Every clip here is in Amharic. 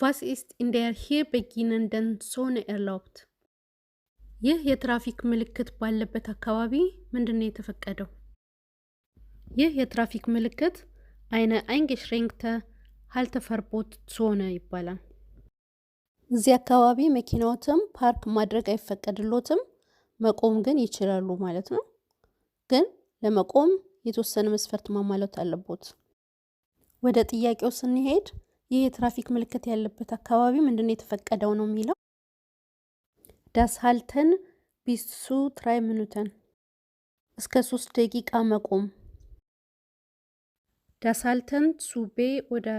Was ist in der hier beginnenden Zone erlaubt? ይህ የትራፊክ ምልክት ባለበት አካባቢ ምንድን ነው የተፈቀደው? ይህ የትራፊክ ምልክት eine eingeschränkte Halteverbotszone ይባላል። እዚህ አካባቢ መኪናዎትም ፓርክ ማድረግ አይፈቀድሎትም፣ መቆም ግን ይችላሉ ማለት ነው። ግን ለመቆም የተወሰነ መስፈርት ማሟላት አለቦት። ወደ ጥያቄው ስንሄድ ይህ የትራፊክ ምልክት ያለበት አካባቢ ምንድን ነው የተፈቀደው ነው የሚለው። Das Halten bis zu 3 Minuten፣ እስከ 3 ደቂቃ መቆም። Das Halten zu Be- oder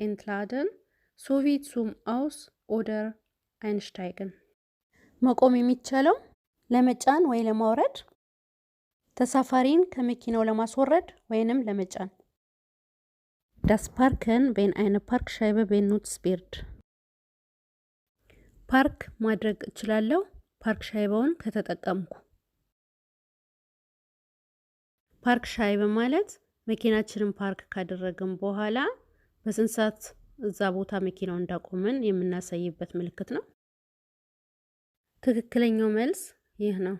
Entladen sowie zum Aus- oder Einsteigen፣ መቆም የሚቻለው ለመጫን ወይ ለማውረድ፣ ተሳፋሪን ከመኪናው ለማስወረድ ወይንም ለመጫን። Das Parken, wenn eine Parkscheibe benutzt wird፣ ፓርክ ማድረግ እችላለሁ Parkscheibe ውን ከተጠቀምኩ። Parkscheibe ማለት መኪናችንን ፓርክ ካደረግን በኋላ በስንት ሰዓት እዛ ቦታ መኪናው እንዳቆምን የምናሳይበት ምልክት ነው። ትክክለኛው መልስ ይህ ነው።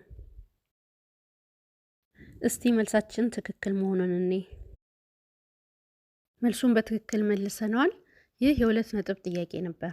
እስቲ መልሳችን ትክክል መሆኑን እኔ መልሱን በትክክል መልሰነዋል። ይህ የ2 ነጥብ ጥያቄ ነበር።